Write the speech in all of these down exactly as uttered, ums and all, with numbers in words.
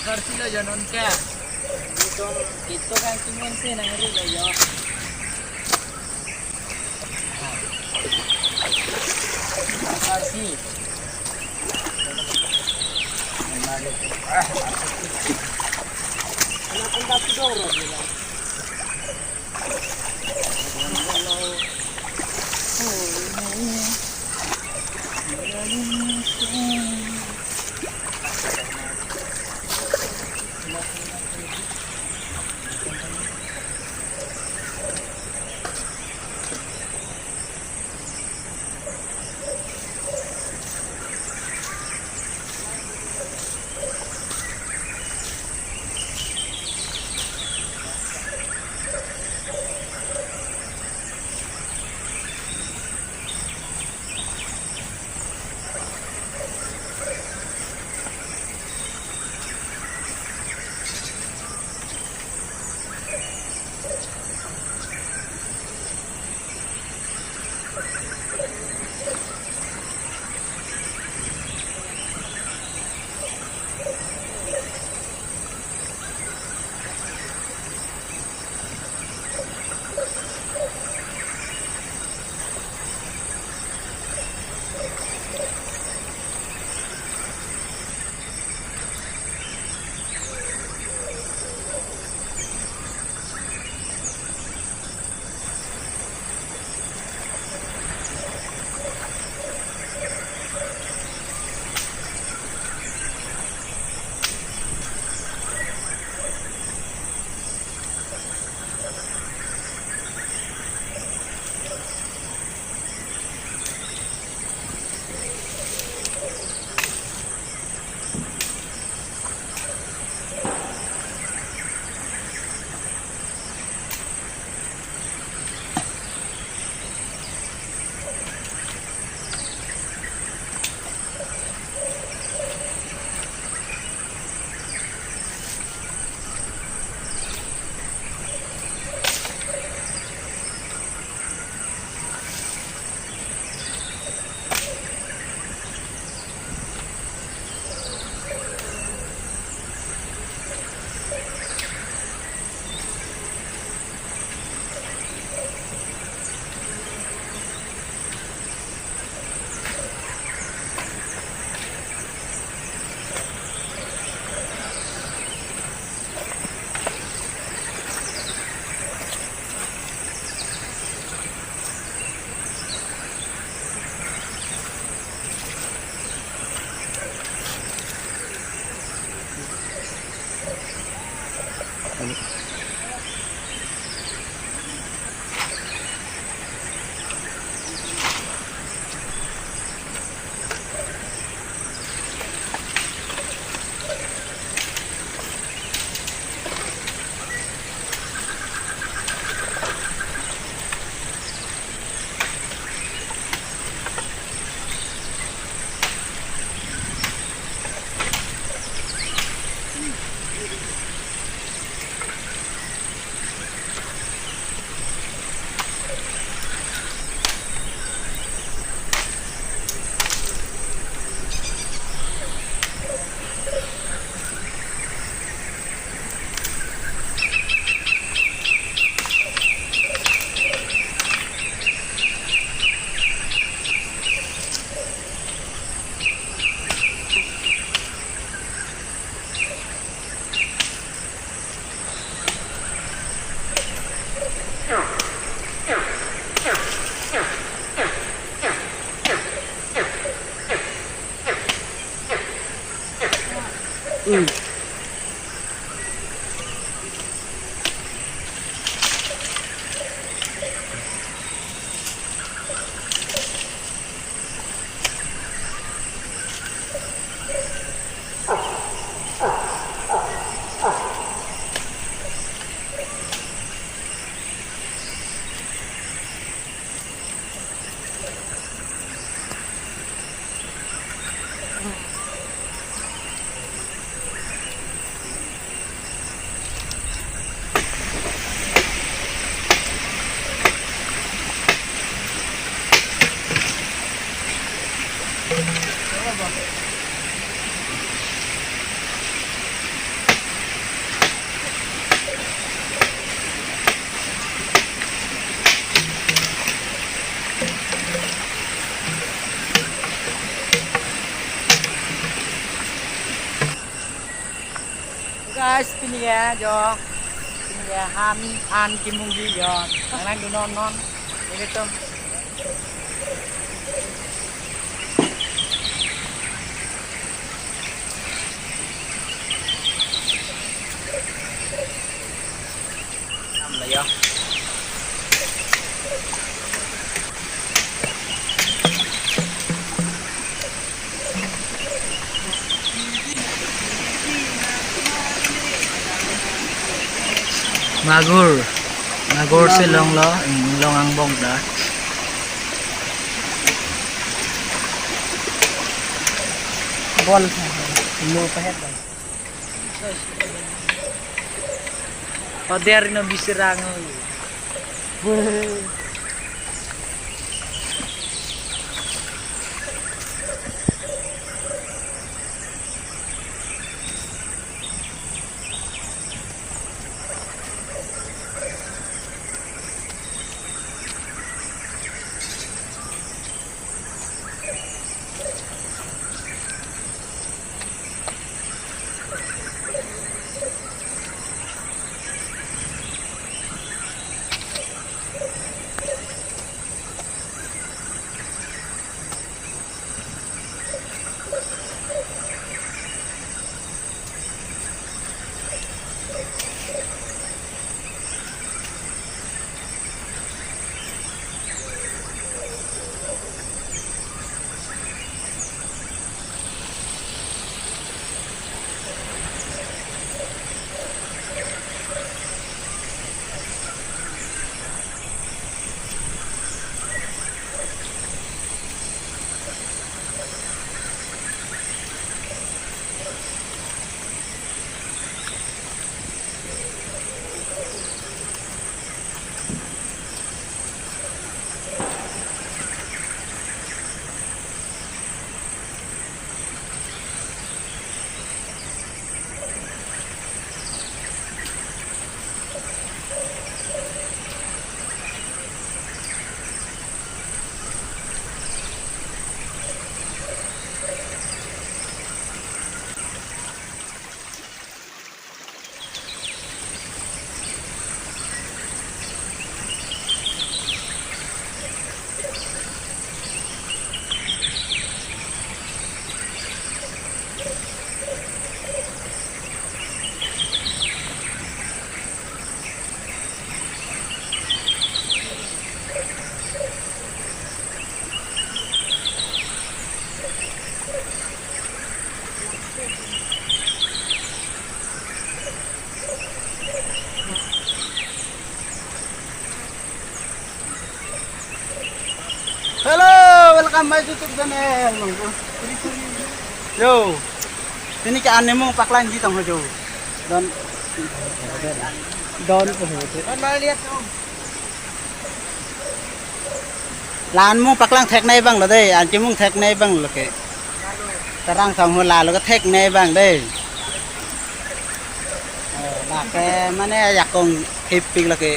Arsi lo jo non ke. Itum, itum kan cuma si nang ri lo jo. Arsi. Anak pun tak tidur lo dia. Guys, pini ke jo, pini ke han, han kemung ke jo, nang nangdunnon non, ilitum. Tam la jo. Magur. Magur si longlo, inglong angbong ta. Bol, lo pahet bol. Pader no bisirang. Hello, welcome my YouTube channel. Yo, pini ke an nemung paklangji tong ho jo. Don, don, don, lihat dong. La-an mung paklang theknei abang lo dei, an kemung theknei abang lo ke. Tarang song ho lalo ke theknei abang dei. Oh, la ke mane jakong thepik lo ke.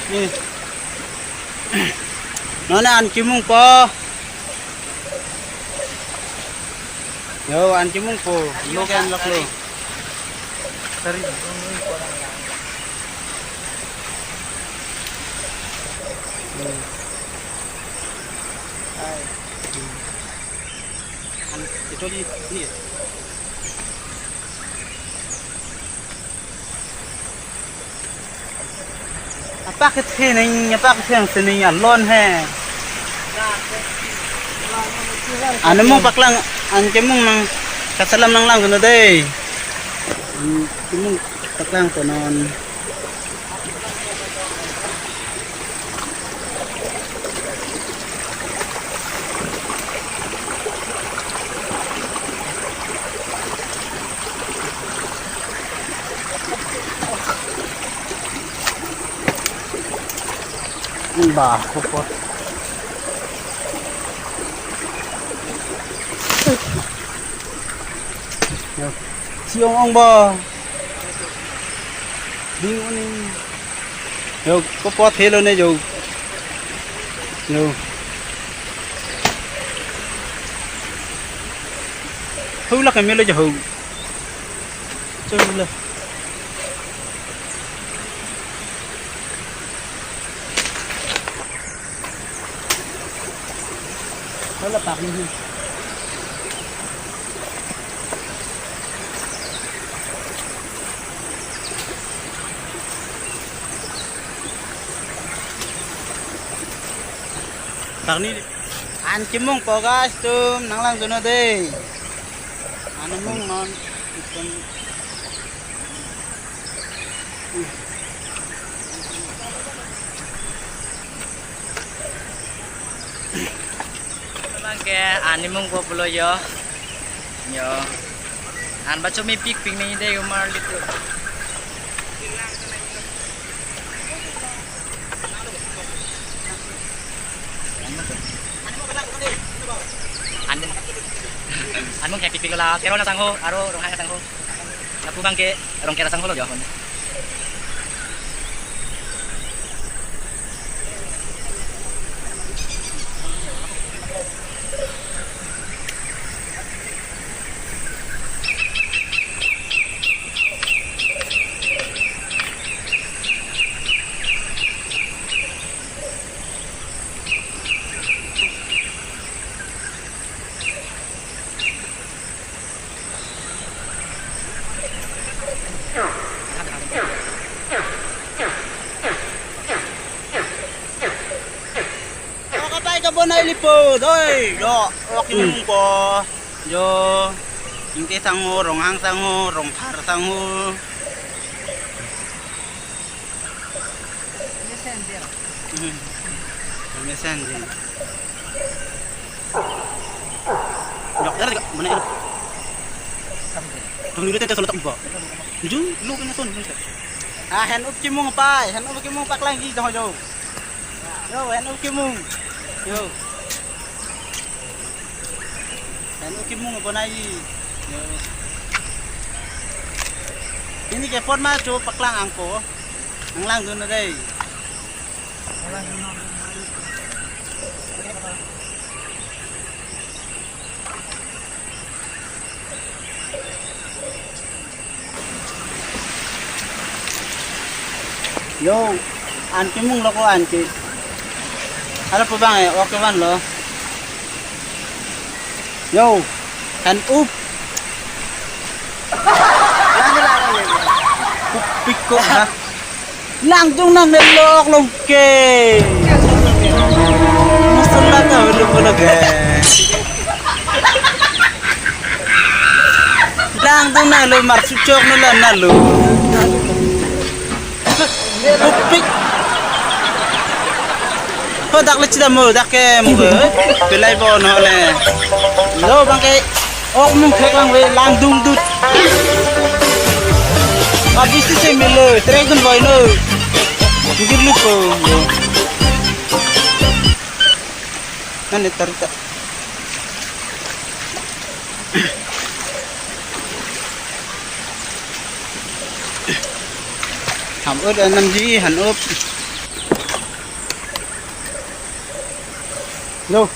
Ni. Non an kemung po. Yo, an kemung po. Lo ke an lok lo. Sorry. An, ito di, ni. Apa kethe neng, apa kethe neng sening alon he. An nemung paklang, an kemung nang kachelam nanglang kena dei. An kemung paklang konon. Bah, kopot. Yo. Jong ong ba. Ding uning. Yo, ko pot helo ne yo. Yo. Hu la ke melo yo hu. Chula. Hala pakni hi. Pakni. An kemung po guys, tum nanglangdun non dei. An mung non. Itum. Bangke an kemung po pulo yo. Yo. An bacho mepik pik ni dei umar litu. An, an mung hepik pik lo la, Kerol asangho, aro Ronghang asangho. Lapu bangke Rongker asangho lo jo. Rok apai kabonai lipo, doi, yo, rok kemung po. Yo, Ingke sangho, Ronghang sangho, Rongphar sangho. Hmm. Mesen din. Yok, ya, mana ya? Dong dulu tete solo tak buka. Ju, lu kena ton. Ah, hand up kemung pai, hand up kemung paklang ji dong jo. Yo, hand up kemung. Yo. Hand up kemung bonai ji. Yo. Ini ke pot ma cho paklang angko. Nanglangdun dei. Yo, an kemung lo ko an ke. Hala pu bang eh, oke van lo. Yo, hand up. Lang lang lang. Upik ko ha. Langdung nangnelo ok lo ke. Masala ta hulu ko lo ke. Langdung nangnelo mar suchok no la nalo. Upik. Ho dak le chida mo dak ke mo ke. Pelai bon ho le. Lo bang ke. Ok mung thek lang ve langdung dut. Abisi se melo, trek dun boy lo. Gir lu ko. Nane tarita. Ham ut anam ji han up. Lo.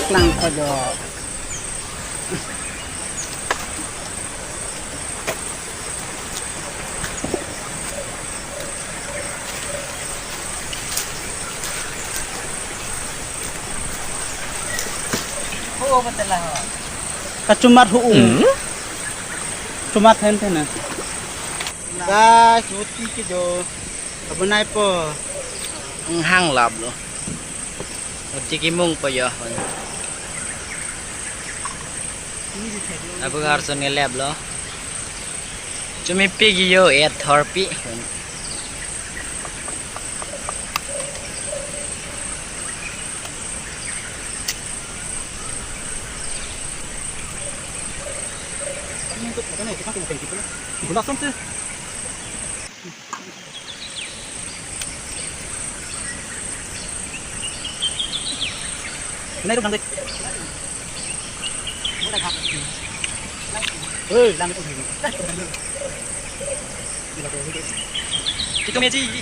Lang ko jo. Ho, betul lah, ho. Kachumat ho. Hmm? Chumat hen hen na. Guys, buti ke jo. Abonai po. Hang laplo. Uti kimung po yo. Abu arson ngelaplo. Chumi pigi yo et thorpi. Hei, lang itu. Itu meji.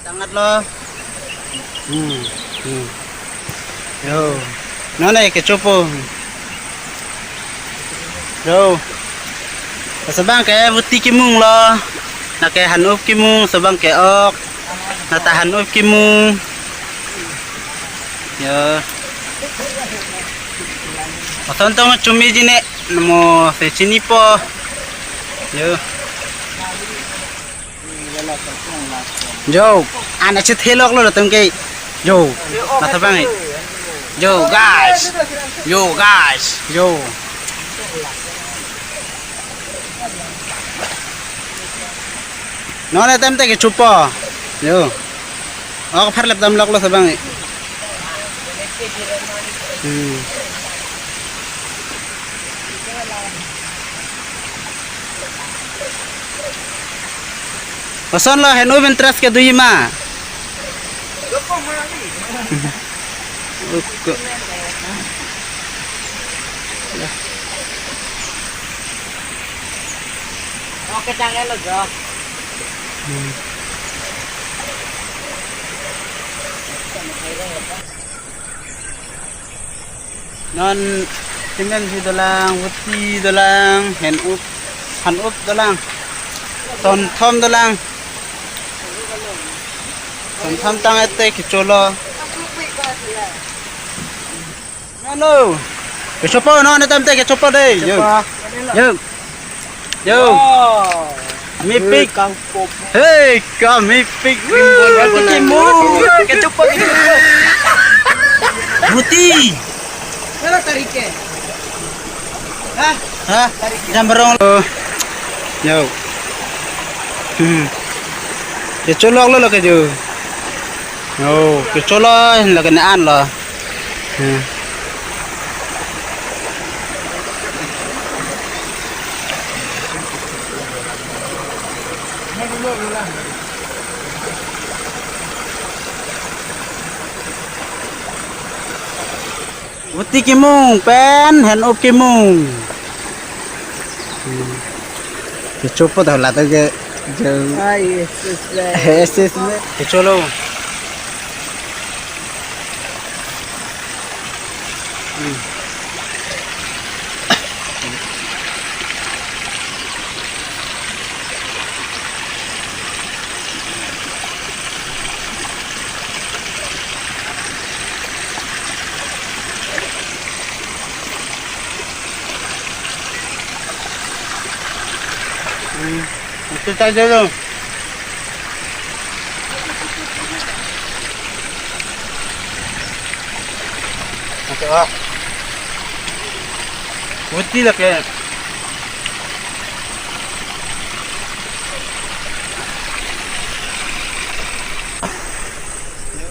Tangatlo. Hmm. Hmm. Yo. Nonke kechopo. Yo. Laso abang ke uti kimung lo. Nake han-up kimung, laso abang ke ok. Nata han-up kimung. Yo. Ason tong chumi jine. Namo se chinipo. Yo. Yo, ana chetheloklo latum ke. Yo, matha bang. Yo, guys. Yo, guys. Yo. Non etem te kechopo. Yo. Ok, pharlep damloklo laso abang. Hmm. Kosonlo, hen-up interest ke do-i ma? Oke. Oke, jangan lo, Jo. Hmm. Non cement si dolang, uti dolang, hen-up, han-up dolang, tonthom dolang, tonthom tang ete kecholo. Ano? Kechopo non etam te kechopo dei. Yo. Yo. Yo. Wow. Mepik. Kangkop. Hei, ka mepik. Woo. Berarti kimu. Kechopo, kechopo. Buti. Mana tarik ke? Hah? Hah? Jam berong. Yo. Hmm. Kecholoklo lo ke jo. Oh, kecholo lo ke ne-an lo. Hmm. Uti kimung pen hen-up kimung. Hmm. Kechopo dah lato ke jauh. Ai, Yesus le. Yesus le. Kecholo. Hmm. Hmm. Itu saja dong. Masuk, ah. Putih lah kayak.